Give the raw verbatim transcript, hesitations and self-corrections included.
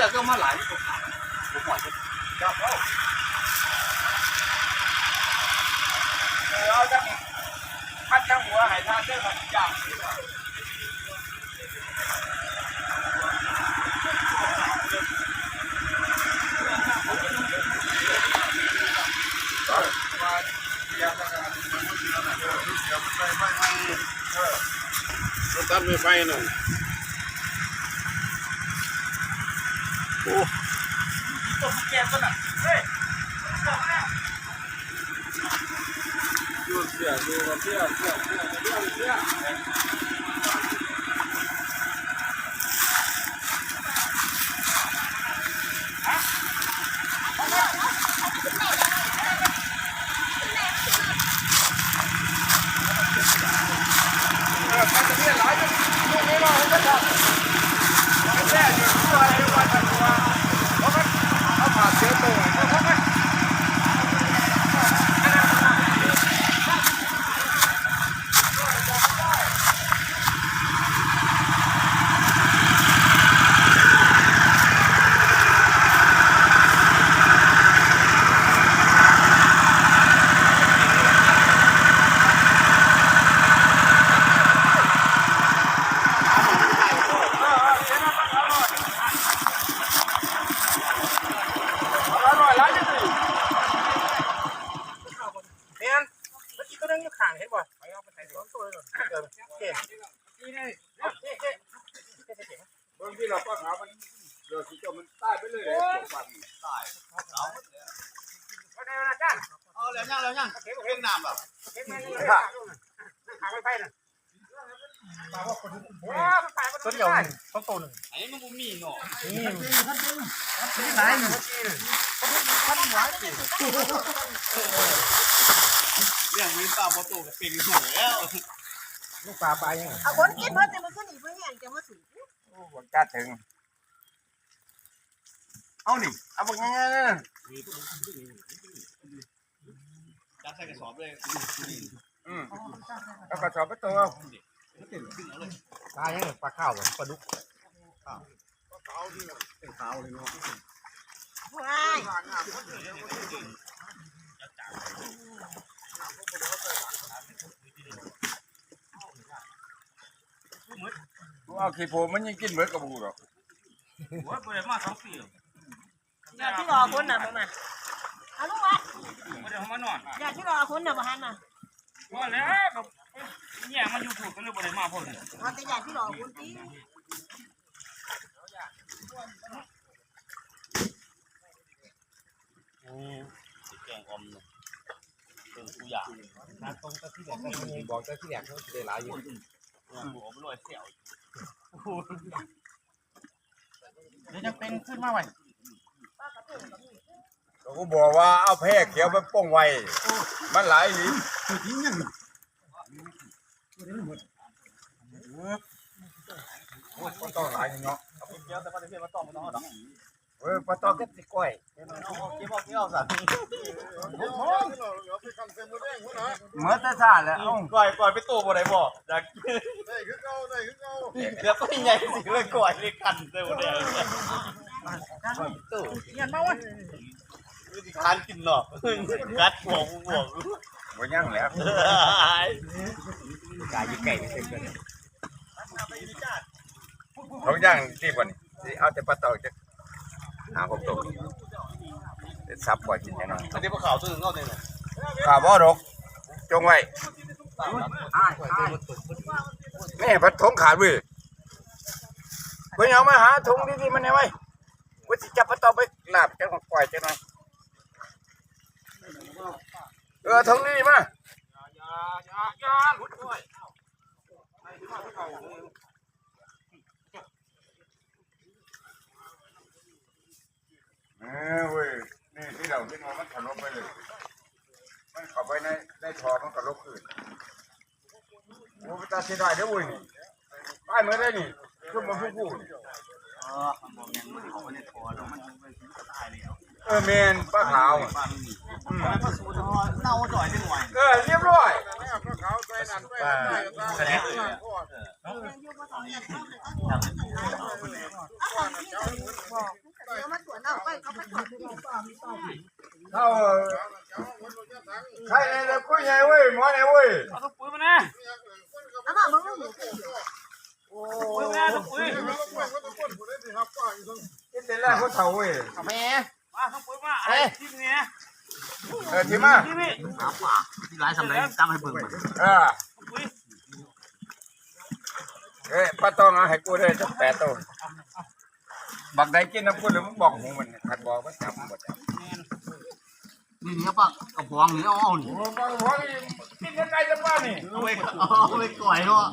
แต่ก็มาหลายผมผมหมดจะจับเอาเออเอาจังพัดจังหัวให้ทานเด้อครับจ้า ตัดไม้ไผ่นั่น โอ้ ต้นแก่ต้นน่ะ เฮ้ย แม่น เมื่อกี้ตัวนึงอยู่ข้าง เห็นบ่ ไปเอาไปใส่สองตัวเลย เออ โอเค นี่ไง เบิ่งที่เราป้าขาวมัน เดี๋ยวสิเจ้ามันตายไปเลย เดี๋ยวปากมันตาย เอาหมดแล้ว เอาแล้วยัง แล้วยัง เก็บน้ำเหรอ เก็บมาเลย ขังไว้ไปน่ะ ต้นเดียว สองตัวหนึ่ง ไอ้มันบ่มีเนาะ นี่ นี่หลายอยู่ เรื่องนี้ปลาบ่โตก็เป็นหัวแล้ว ลูกปลาปลายัง เอาคนกินเบิดแต่มันก็หนีเพื่อนแย่งจะมาสูบ โอ้ บนกล้าถึง เอานี่ เอาบักง่ายๆนั่นน่ะ จับใส่กระสอบเลย อืม แล้วกระสอบไปตัว ปลายัง ปลาข้าวบ่ ปลาดุก ข้าว เป็นขาวเลยเนาะ ว้าย เอาขี้โพมันยังกินเบิดกระบูดอก โอ้ย บ่ได้มาสองปีแล้ว อย่าที่รอคนน่ะ บ่มา เอาลูกวัด บ่ได้มานอน อย่าที่รอคนน่ะ บ่หันน่ะ ว่าแล้วก็เนี่ยมันอยู่พูดก็เลยบ่ได้มาพูด เอาแต่อย่าที่รอคนติ อืม สิแกงออมเนี่ย เป็นผู้อยาก นัดตรงกับที่แหลก บอกแต่ที่แหลกเขาสิได้หลายอยู่ เนี่ย หัวมันลอยเสี่ยว เดี๋ยวจะเป็นขึ้นมาไว้ ก็กูบอกว่าเอาแพร่เขียวไปป้องไว้ มันหลายหลี โอ้ย บ่ต้องหลายเนาะ เอาเขียวแต่ปลาตะเพียนมาต้มมันเนาะ เออ ปลาตองก็สิก้อย เก็บเอา เก็บเอา เก็บเอาซะ เมื่อแต่ซ่าแล้ว เอ้า ก้อย ก้อยไปโตบ่ได้บ่ อยาก ได้คือเก่า ได้คือเก่า เดี๋ยวไปใหญ่สิเลยก้อยเลยกันได้บ่ได้ โต เงียบมาเว้ย ทานกินเนาะ กัดหัวกูหัวกู บ่ยังแล้ว กายอยู่ไกลไม่เสร็จเลย ของย่างที่บ่นี่ สิเอาแต่ปลาตองจะหาหกตัว เดี๋ยวสับปล่อยกินแน่นอน อันนี้ปลาขาวตัวหนึ่งเอาเนี่ยนะ ข่าวบ่ดอก จงไว้ แม่พัดถงขาดเว้ย เพิ่นเอามาหาถงดีๆมันให้ไว้ ว่าสิจับปลาตองไปลาบจังหวัดปล่อยจังหน่อย เออ ถงดีๆมา เออเว้ย นี่ที่เราที่นอนมันถล่มไปเลย มันเข้าไปใน ในท่อมันก็ลงคืน โอ้ มันตาเสียดายเด้อเว้ยนี่ ไปเมื่อได้นี่ ขึ้นมาผู้ผู้นี่ เออ มันบ่แม่นมันเข้าไปในท่อแล้วมัน มันก็ตายแล้ว เออ แม่น ปลาขาว ปลามันหนี อืม ปลาสูดเนาจ่อยจังหน่อย เออ เรียบร้อย ปลาขาวใส่นั่นไป ปลา ใส่นั่นไป เออ เอาของที่ไหนบอก เดี๋ยวมาตรวจเอาไปเขามาตรวจที่ เอาใครเนี่ยนะ คุยไงเว้ย หมอไงเว้ย เอาถุงปุ๋ยมานะ เอามาเบิ่งหมู โอ้ ปุ๋ยมานะ ถุงปุ๋ย กินแต่แรกเขาเฒ่าเว้ย เอาแม่ มาถุงปุ๋ยมา เอ้ย ไอ้ที่นี่นะ เออ ที่มา ที่นี่ หาปลาที่ร้ายสำเร็จตั้งให้เบิ่งมัน เออ ถุงปุ๋ย เอ้ย ป้าต้องเอาให้กูได้จักแปดตัว บักใดกินน้ำกูหรือมึงบอกหมูมัน ขัดบอกว่าจับมันบ่จับ นี่เนี่ยปลากระป๋องนี่เอานี่ โอ้ ปลากระป๋องนี่ กินยังไงจะป้านี่ เอาไป เอาไปก่อยเนาะ